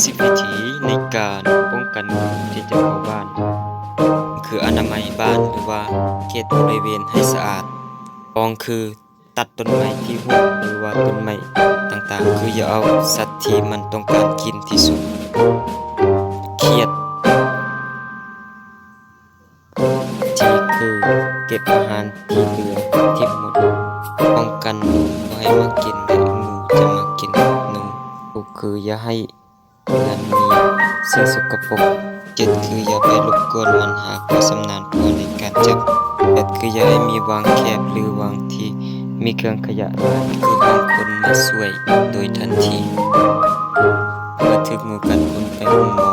ິບວິທີໃນການປ້ອງກັນໝູທີ່ຈະເຂົ້າບ້ານ ຄືອະນາໄມບ້ານ ຫຼືວ່າເຂດບໍລິເວນໃຫ້ສະອາດ. ສອງ ຄືຕັດຕົ້ນໄມ້ທີ່ຮົກ ຫຼືວ່າຕົ້ນໄມ້ຕ່າງໆ ຄືຢ່າເອົາສັດທີ່ມັນຕ້ອງການກິນທີ່ສຸດ. ສຽດ ສີ່ ຄືເກັບອາຫານທີ່ເຫຼືອຖິ້ມໝົດ ປ້ອງກັນໝູບໍ່ໃຫ້ມາກິນ ແລະ ໝູຈະມາກິນໜູ. ຫົກ ຄືຢ່າໃຫ້ເຮືອນມີສິ່ງສົກກະປົກ. ເຈັດ ຄືຢ່າໄປລົບກວນມັນ ຫາກບໍ່ຊຳນານພໍໃນການຈັບ. ແປດ ຄືຢ່າໃຫ້ມີຫວ່າງແຄບ ຫຼືຫວ່າງທີ່ມີເຄື່ອງຂະຫຍະຫຼາຍ ຄືຫ້ອງຄົນມາຊ່ວຍໂດຍທັນທີ. ເມື່ອຖືກໝູກັດ ຄວນໄປໂຮງໝໍ